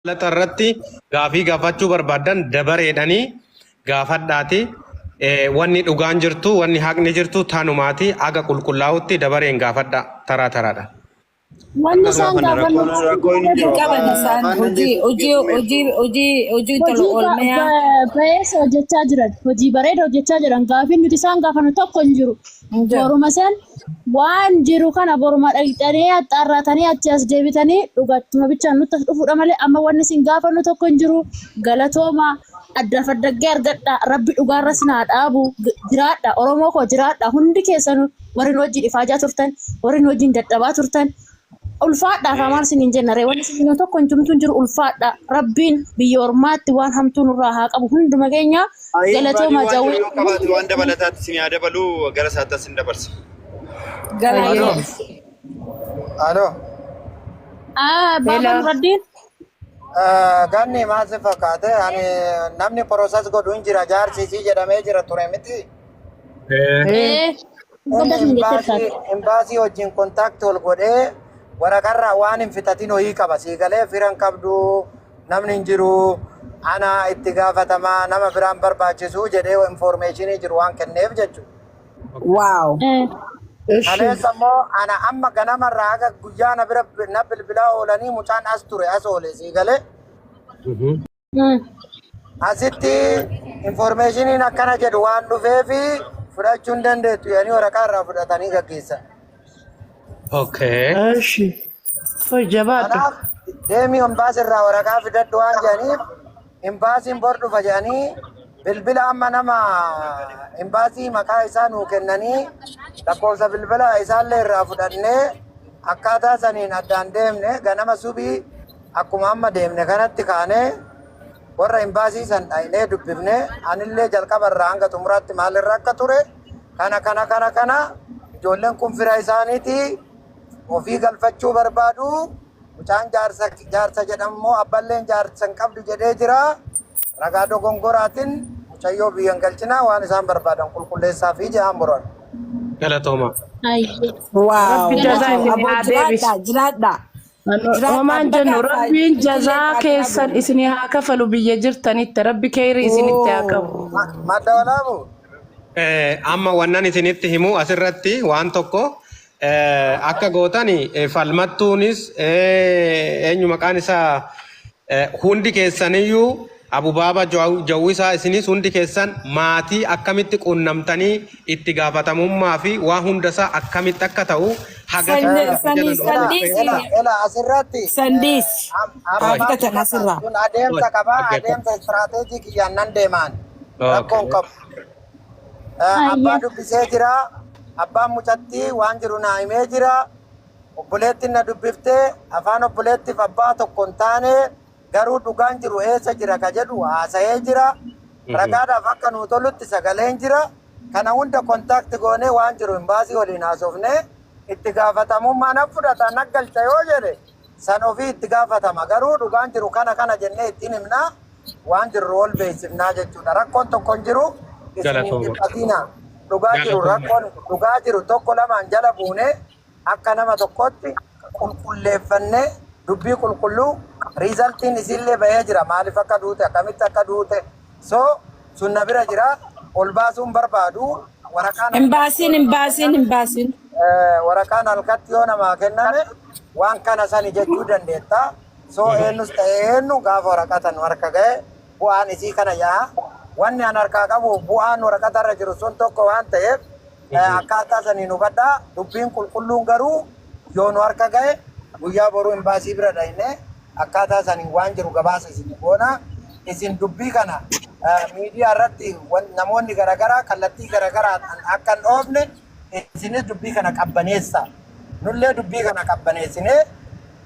Laxa irratti gaafii gaafachuu barbaaddan dabareedhanii gaafadhaati. Wanni dhugaan jirtu, wanni haqni jirtu tanumaati haga qulqullaa'utti dabareen gaafadha taraa taraadha. Wanni isaan Gaafanna gaafannu rakkoon rakkoon hin jiru. Hin qaban Afaan isaan afaan hojii dandeessu hojii hojii hojii hojii tola hojii oolmayaa bayeessa hojjechaa jiran, hojii bareeda hojjechaa jiran. Gaafiin nuti isaan gaafannu tokko hin jiru. Hin jiru. Boruma san waan jiru kana boruma dhaqxanii axxaarratanii achi as deebitanii dhugattuma bichaan nutti as dhufuudha malee amma wanni isin gaafannu tokko hin jiru. Galatooma addaaf addaggee argadha. Rabbi dhugaarra isin haa dhaabu. Jiraadha. Oromoo koo jiraadha. Hundi keessanuu warri nu wajjin ifaajaa turtan, warri nu wajjin dadhabaa turtan. Ulfaadhaa kaa maal isiniin jenna ree, wanni isin tokko hin tumtuu hin jiru. Ulfaadha. Rabbiin biyya ormaatti waan hamtuu nurraa haa qabu hunduma keenya. Ayii galatooma baadii waan jiru jawwee. Yoo qabaate waan dabalataatti isin haa dabalu, gara isaatti isin dabarsa. Galatooma. Alo. Ah, Baaba Hello. Nuraddiin. Ganni maal si fakkaate? Ani namni process godhu hin jira, jaarsi isii jedhamee jira ture miti. Eh. Inni Bakka isin jettee imbaasii imbaasii wajjin contact ol godhee waraqarraa waan hin fixatin hoyii qaba. Sii galee firan qabdu, namni hin jiru, ana itti gaafatamaa, nama biraan barbaachisu jedhee informationii jiru waan kenneef jechuudha. Wow. Kaleessa immoo ana amma ganamarraa haga guyyaa na bira na bilbilaa oolanii, mucaan as ture as oole, sii galee. Asitti informationiin akkana jedhu waan dhufeefi fudhachuu hin dandeettu jedhanii waraqaa irraa fudhatanii gaggeessan. Okay. Eshi. Foi jabaadhu. Kanaaf deemii imbaasii irraa waraqaa fidadhu waan jedhaniif, imbaasiin bor dhufa jedhanii bilbila amma nama imbaasii maqaa isaa nuu kennanii, lakkoofsa bilbila isaallee irraa fudhannee akkaataa saniin addaan deemne. Ganama subii akkuma amma deemne kanatti kaanee warra imbaasii san dhaynee dubbifne. Anillee jalqaba irraa hanga xumuraatti maalirra akka ture kana kana kana kana, ijoolleen kun fira isaaniiti, ofii galfachuu barbaadu, mucaan jaarsa jaarsa jedhamu immoo abballeen jaarsa hin qabdu jedhee jira, ragaa dogongoraatiin mucayyoo biyyan galchinaa, waan isaan barbaadan qulqulleessaa fi jedhaan muran. Galatooma. Ayyee. Wow. Rabbi jazaa Galatooma. isin Aboo haa deebisu. jiraadha jiraadha. Jiraadha Homaan jennu baga rabbiin isillee jazaa faataa keessan godhu. isinii haa kafalu, biyya jirtanitti rabbi keeyrii isinitti haa qabu. Oh. Madda walaabu. Amma wannan isinitti himu asirratti waan tokko akka gootani, falmattuunis eenyu maqaan isaa, hundi keessaniyyuu Abubaaba Jawwisaa, isinis hundi keessan maatii akkamitti quunnamtanii itti gaafatamummaa fi waa hundasaa akkamitti akka ta'u haga San jala sanii nu Ela sandiisi ela ela asirratti sandiisi amma haa maal fixatan si asirraa. fakkaata kun adeemsa qabaa, adeemsa istiraateejii kiyyaan nan deemaan rakkoon qabu. Abbaa dubbisee jira. Abbaan mucattii waan jiru naa himee jira. Obboleettiin na dubbiftee, afaan obboleettiif abbaa tokko hin taane, garuu dhugaan jiru eessa jira ka jedhu haasa'ee jira. Ragaadhaaf akka nuu tolutti sagaleen jira. Kana hunda contact goonee waan jiru imbaasii waliin haasofnee, itti gaafatamummaa na fudhata, na galcha yoo jedhe san ofii itti gaafatama. Garuu dhugaan jiru kana kana jennee ittiin himnaa, waan jirru ol beeksifnaa jechuudha. Rakkoon tokko hin jiru, isin hin Galatooma. dhiphatina. Dhugaa jiru Galatooma. rakkoon dhugaa jiru tokko lamaan jala buunee akka nama tokkootti qulqulleeffannee dubbii qulqulluu resultiin isiillee bahee jira, maaliif akka duute, akkamitti akka duute, so sun na bira jira, ol baasuun barbaadu waraqaan Hin baasiin, hin baasiin, hin baasiin. Waraqaan halkatti yoo namaa kenname waan kana sani jechuu dandeetta. So eenyus ta'e eenyu, gaafa waraqata nu harka ga'e bu'aan isii kana ya'a. Wanni an harkaa qabu bu'aan waraqata irra jiru sun tokko waan ta'eef akkaataa saniin hubadhaa. Dubbiin qulqulluun garuu yoo nu harka ga'e guyyaa boruu imbaasii bira dhaqnee akkaataa saniin waan jiru gabaasa isin goona. Isin dubbii kana miidiyaa irratti namoonni garaagaraa kallattii garaagaraan akka hin dhoofne isinis dubbii kana qabbaneessa. Nullee dubbii kana qabbaneessinee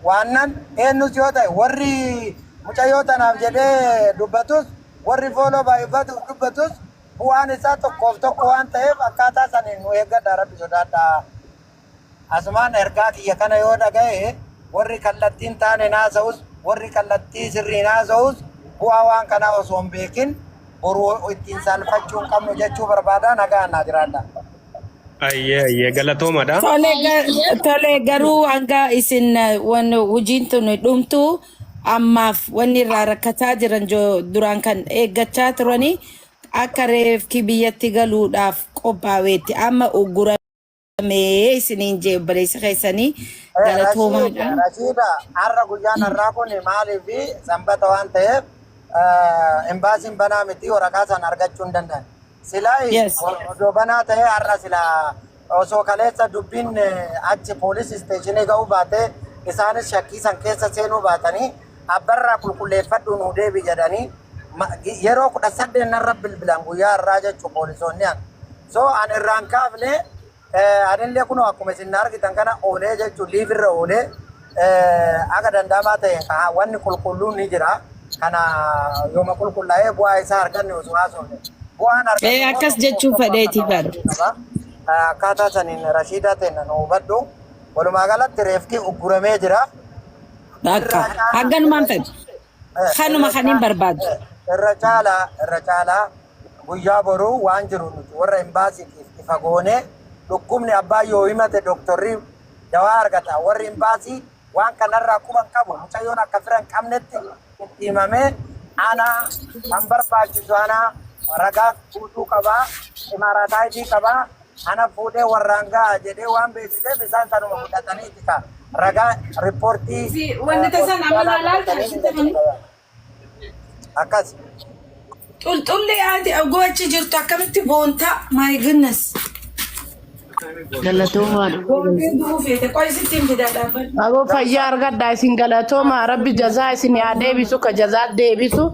waannan eenyus yoo ta'e, warri mucayyoo tanaaf jedhee dubbatus, warri follow baay'ifatuuf dubbatus, bu'aan isaa tokkoof tokko waan ta'eef akkaataa saniin nu eeggadhaa, rabbi sodaadhaa. Asumaan ergaa kiyya kana yoo dhaga'e, warri kallattiin taane naasa'us, warri kallattii sirriin haasa'us, bu'aa waan kanaa osoo hin beekin boru ittiin saalfachuu hin qabnu jechuu barbaada. Nagaan naa jiraadha. Ayyee ayyee, galatoomadha. Tole, tole, garuu hanga isin wan hojiin tun dhumtu Ammaaf wanni irraa rakkataa jiran duraan kan eeggachaa turanii akka reefki biyyatti galuudhaaf qophaa'eetti amma ugguramee isiniin jee obboleessa keessanii galatoomaadha. Rashiida, har'a guyyaan har'aa kun maaliif Sanbata waan ta'eef imbaasiin banaa miti, waraqaa sana argachuu hin danda'an. Silaa osoo banaa ta'ee har'a silaa osoo kaleessa dubbiin achi police station ga'uu baatee, isaanis shakkii san keessa seenuu baatanii, abbarraa qulqulleeffadhu nuu deebi jedhanii yeroo 18 narra bilbilan guyyaa har'aa jechuun poolisoonni an. So an irraan kaafne, anillee kunoo akkuma isin argitan kana oolee jechuun liifirra oolee akka danda'amaa ta'e wanni qulqulluun ni jira. Kana yooma qulqullaa'ee bu'aa isaa arganne osoo haasofne. Bu'aan arganne Ee, akkas jechuu fedheeti bara. Akkaataa saniin Rashiidaa ta'e nu hubadhu. Walumaa galatti reefki ugguramee jira. Bakka hagganumaan fedhe. Kanuma kan hin barbaadu. Irra caalaa guyyaa boruu waan jiru nuti warra imbaasiitiif ifa goone, dhukkubni abbaa yoo himate dooktorri dawaa argata. Warri imbaasii waan kanarraa quban qabu, mucayyoon akka fira hin qabnetti itti himamee, ana kan barbaachisu, ana ragaa guutuu qabaa, imaaraataa ID qabaa, ana fuudhee warraan ga'a jedhee waan beeksiseef isaan sanuma fudhatanii itti ragaa riippoortii Wanti tasan amma laalaa jirtu. Akkas. Xulxulli ati oguu achi jirtu akkamitti boontaa, my goodness. Galatoomaa. Boontee du'uu feete qoy sitti hin fidaa dhaabbadhu. Aboo, fayyaa argadhaa isin, galatooma. Rabbi jazaa isin haa deebisu, ka jazaa deebisu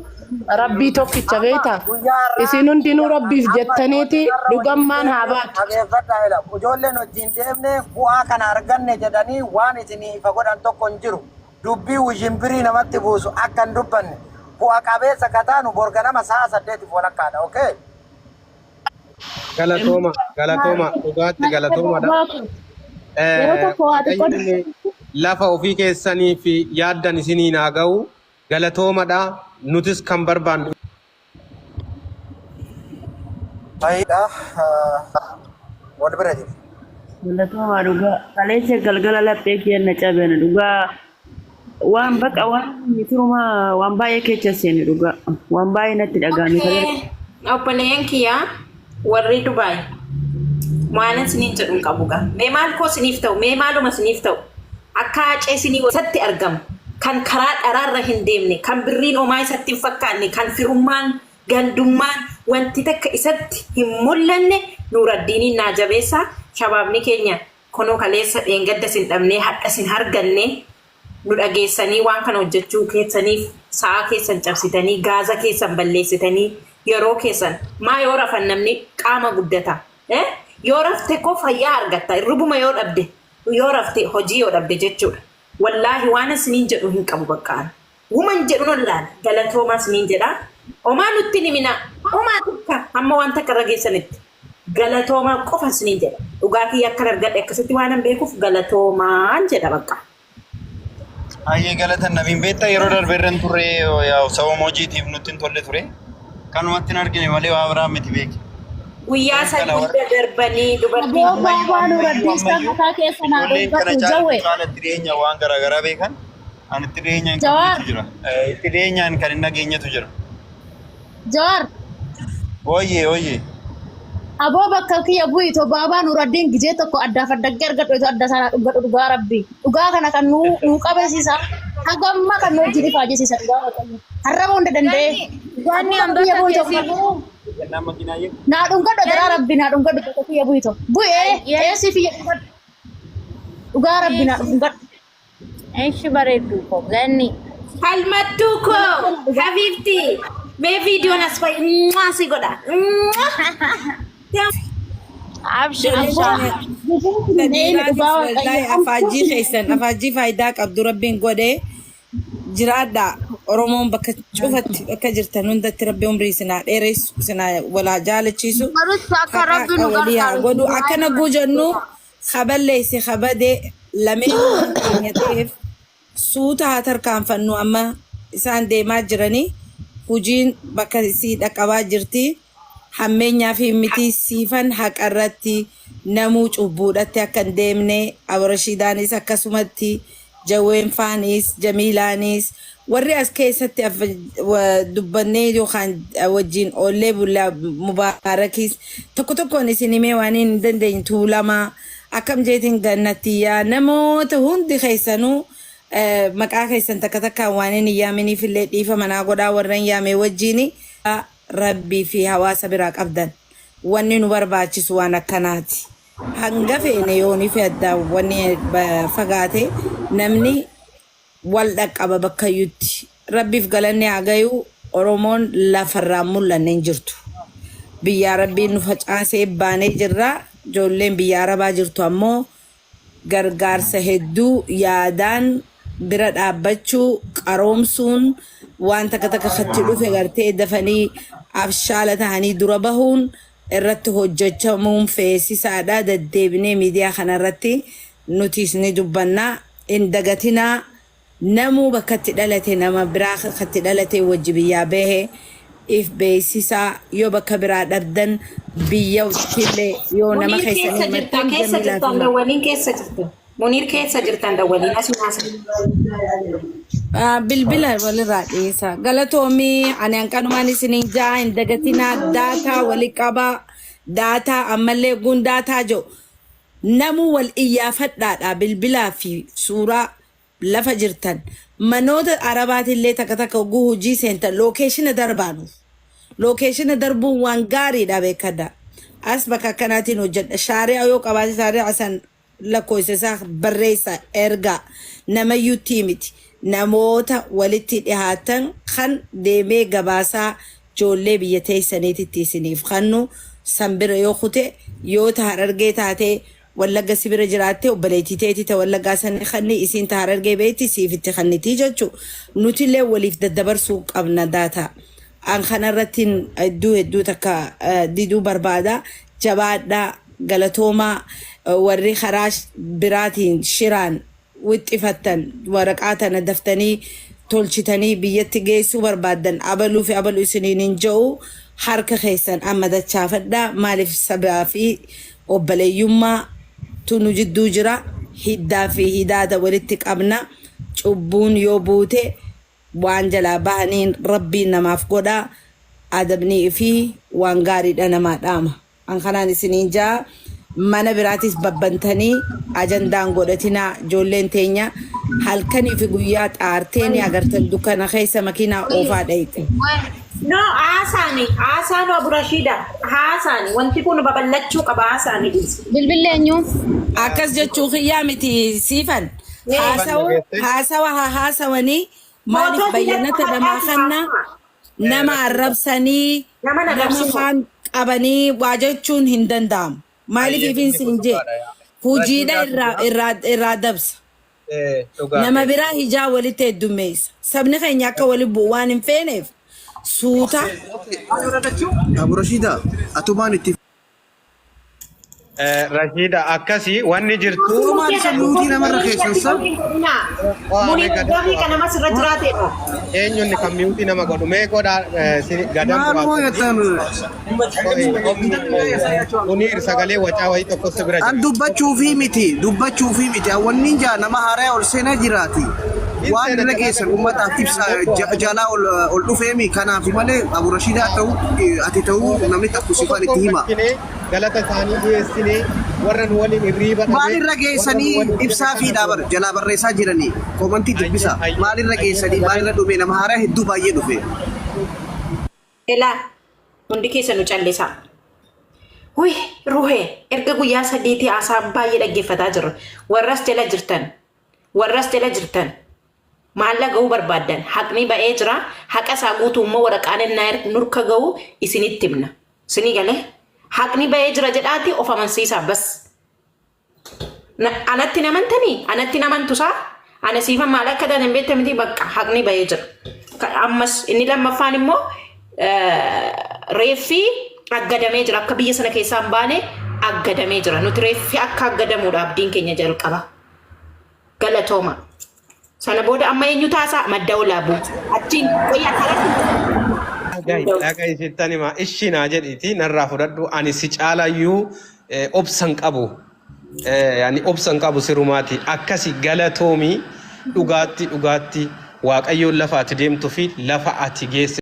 Rabbii tokkicha beektaa. Guyyaa har'aa Isin hundinuu Rabbiif jettaniiti dhugammaan haa baatu. Dhageeffadhaa ila. Ijoolleen wajjin deemne bu'aa kana arganne jedhanii waan isinii ifa godhan tokko hin jiru. Dubbii wujimbirii namatti buusu akka hin dubbanne, bu'a qabeessa kataanu borganama sa'a 8:30dha. Okay? Galatooma, galatooma, dhugaatti galatoomadha. Yeroo tokko waa xiqqoo Waaqayyoon lafa ofii keessanii fi yaaddan isiniin haa ga'u. Galatoomadha. Nutis kan barbaannu. Baay'eedha. Wal bira jiru. Galatoomaa dhugaa. Kaleessa galgala laphee kiyya cabeen dhugaa. Waan baqa waan turumaa waan baay'ee keessa seene dhugaa. Waan baay'ee natti dhaga'ame. Okay. Obboleeyyan kiyyaa warri Dubaay waan isiniin jedhu hin qabu gaa. Mee maal koo isiniif ta'u? Mee maaluma isiniif ta'u? Akka haacee isinii isatti argamu, kan karaa dharaarra hin deemne, kan birriin homaa isatti hin fakkaanne, kan firummaan, gandummaan wanti takka isatti hin mul'anne Nuuraddiiniin naa jabeessa. Shabaabni keenya kunoo kaleessa dheengadda isin dhabnee hadha isin harganne, nu dhageessanii waan kana hojjechuu keessaniif, sa'a keessan cabsitanii, gaaza keessan balleessitanii, yeroo keessan maa yoo rafan namni qaama guddata. Eh? Yoo rafte koo fayyaa argatta, hirribuma yoo dhabde, yoo rafte, hojii yoo dhabde jechuudha. Wallaahi waan isiniin jedhu hin qabu baqqaan. Wuman jedhu non laala, galatoomaa isiniin jedha. Homaa nutti hin himinaa. Homaa takka hamma waan takka irra geessanitti. Galatoomaa qofa isiniin jedha. Dhugaa kiyya akkan argadhe akkasitti waan hin beekuuf galatoomaan jedha bakka. Hayyee, galatan nabiin beektaa, yeroo darbe irra hin turre, yaa sababa hojiitiif nutti hin tolle ture. Kanumatti hin argine malee waa biraa miti beeki. Guyyaa san Kana hunda darbanii dubartiin Aboo, baabaa Nuraddiin san mataa keessa naa Ijoolleen kana dhuunfatu caala jawwe. caala itti dhiyeenya waan garaagaraa beekan, ani itti dhiyeenyaan Jawaar. qabnetu jira. Itti dhiyeenyaan kan hin dhageenyetu jira. Jawaar. Ooyyee, ooyyee. Aboo, bakka kiyya bu'i to, baabaa Nuraddiin gijee tokko addaaf addaggee argadhu itoo adda sana dhugadhu dhugaa Rabbi. Dhugaa kana kan nuu nuu qabasiisa. Hagamma kan nu wajjin ifaajisiisa dhugaa Waaqayyo. Harraba hunda danda'ee. Ganni Aboo, an kiyya bakka bu'i keessi tokko. bu'u. Nama ginaayyee. Naa dhungadhu garaa Rabbi, naa dhungadhu, bakka kiyya bu'i to. Bu'ee eessi kiyya dhungadhu. Dhugaa Rabbi, naa dhungadhu. Eeshi, bareeddu koo ganni. Falmattuu koo habiibti, mee viidiyoon as fa'i si godha. Abshir inshallah. Sadiiraatis wallaahi afaajjii keessan afaajjii faayidaa qabdu Rabbiin godhee jiraadha. Oromoon bakka cufatti bakka jirtan hundatti Rabbi umrii isinaa dheeressu, isinaa walaa jaalachiisu. Barus akka Haqaa Rabbi nu walii haa gargaaru. godhu. Akkana guujannu kaballeesse kabadee lameen waan keenya ta'eef suuta haa tarkaanfannu. Amma isaan deemaa jiranii hujiin bakka isii dhaqqabaa jirti. Hammeenyaa fi miti, siifan haqa irratti namuu cubbuudhatti akka hin deemne, Abarashiidaanis akkasumatti, Jawween faanis, Jamiilaanis. Warri as keessatti dubbannee yookaan wajjin oollee bullaa mubaarakis tokko tokkoon isin himee waan hin dandeenye tuulamaa akkam jeetiin gannatiyyaa namoota hundi keessanuu maqaa keessan takka takkaan waan hin yaaminiif illee dhiifa manaa godhaa warran yaame wajjin rabbii fi hawaasa biraa qabdan wanni nu barbaachisu waan akkanaati. Hanga feene yoonii fi addaa wanni fagaate namni wal dhaqqaba bakkayyutti. Rabbiif galanni haa gayu Oromoon lafarraan mul'anne hin jirtu. Biyyaa Rabbiin nu facaasee baanee jirra. Ijoolleen biyya Arabaa jirtu ammoo gargaarsa hedduu yaadaan bira dhaabbachuu qaroomsuun waan takka takka katti dhufe gartee dafanii abshaala ta'anii dura bahuun irratti hojjechamuun feesisaadha. Deddeebinee miidiyaa kanarratti nutis ni dubbannaa. Hin dagatinaa namuu bakka itti dhalate nama biraa katti dhalate wajji biyyaa bahe if beeksisaa yoo bakka biraa dhabdan biyya illee yoo nama Muniir keessan keessa jirta himattan keessa jamiilaa jirtan fi dawwaliin keessa jirta. Muniir keessa jirtan dawwaliin asii haasa. Bilbila walirraa dhiyeessa. Galatoomii ani hanqanumaan isiniin ja'a hin dagatinaa daataa wali qabaa daataa ammallee guun daataa jiru. Namuu wal iyyaafadhaadha bilbilaa fi suuraa lafa jirtan. Manoota arabaatillee takka takka oguu hojii seentan location darbaanuuf. Location darbuun waan gaariidha beekadha. As bakka akkanaatiin hojjedha. Shaari'a yoo qabaate shaari'a san lakkoofsa isaa barreessa ergaa namayyuutti miti. Namoota walitti dhihaatan kan deemee gabaasaa ijoollee biyya teessaniititti isiniif kannu san bira yoo kute yoo ta harargee taate wallagga si bira jiraatte obboleettii teeti ta wallaggaa san kanni isiin ta harargee beeyti siif itti kannitii jechuu nutillee waliif daddabarsuu qabna daataa. An kanarratti hedduu hedduu takka diduu barbaada. Jabaadhaa galatoomaa warri karaa biraatiin shiraan wixxifattan waraqaa tana daftanii tolchitanii biyyatti geessuu barbaaddan abaluu fi abaluu isiniin hin je'u harka keessan amma dachaafadhaa maaliif sabaa fi obboleeyyummaa tu nu jidduu jira hiddaa fi hidaada walitti qabna cubbuun yoo buute waan jalaa bahaniin rabbiin namaaf godha adabnii fi waan gaariidha namaa dhaama. An kanaan isiniin jaa mana biraatis babbantanii ajandaan godhatinaa ijoolleen teenya halkanii fi guyyaa xaartee ni agartan dukkana keessa makiinaa oofaa dhayxe. No, haasaani. Haasaan Abu Rashida. Haasaani. Wanti kun babal'achuu qaba haasaani dhiisi. Bilbilli eenyu? Akkas jechuu kiyyaa miti siifan. Haasawa haasawa haa haasawanii maaliif Footoo bayyanata namaa kanna nama arrabsanii Nama nama arrabsinu. kaan qabanii waa jechuun hin danda'amu. Maaliif ifin siin jee hojiidha irraa irraa irraa dabsa. Nama biraa hijaa walitti heddummeessa. Sabni keenya akka wali bu'u waan hin feeneef suuta Abu Rashida, atumaan itti Rashida akkasii wanni jirtu atumaan isa mute namarra keessan sa Muni gaarii kan namas irra jiraateedha. Eenyunni kan mute nama godhu mee godhaa gadaan maaluma jettan Muniir sagalee wacaa wayii tokko si bira an jira. dubbachuufii miti dubbachuufii miti wanni jaa nama haaraa ol seenaa jiraati waan irra geessan ummataaf ibsa jalaa ol ol dhufeemi kanaaf malee Abu Rashidaa ta'u ati ta'uu namni tokko sifaan itti hima. Galata isaanii dhiyeessinee warra nu waliin hirriiba dhabe Maalirra geessanii ibsaa fi dhaabar jalaa barreessaa jiranii comment dubbisa maalirra geessanii maalirra dhume nama haaraa hedduu baay'ee dhufe. Elaa hundi keessa nu callisaa. Huy ruhee erga guyyaa sadiitii haasaa baay'ee dhaggeeffataa jirra. Warras jala jirtan warras jala jirtan maal ga'uu barbaaddan haqni ba'ee jira haqa isaa guutuu immoo waraqaan innaa nurka ga'u isinitti himna. Isinii galee haqni ba'ee jira jedhaati of amansiisaa bas. Anatti namantanii anatti namantusaa ana siifan maal akka taate hin beekte miti bakka haqni ba'ee jira. Ammas inni lammaffaan immoo reeffi aggadamee jira akka biyya sana keessaa hin baane aggadamee jira. Nuti reeffi akka aggadamuudha abdiin keenya jalqaba. Galatooma. Sana booda amma eenyu taasaa madda olaabuu. Achiin qoyyaa karaa Dhagaa isittan hima ishinaa jedhiiti narraa fudhadhu ani si caalayyuu obsan qabu. Ani obsan qabu sirumaati akkasi galatoomii dhugaatti dhugaatti. Waaqayyoon lafa ati deemtuu fi lafa ati geesse.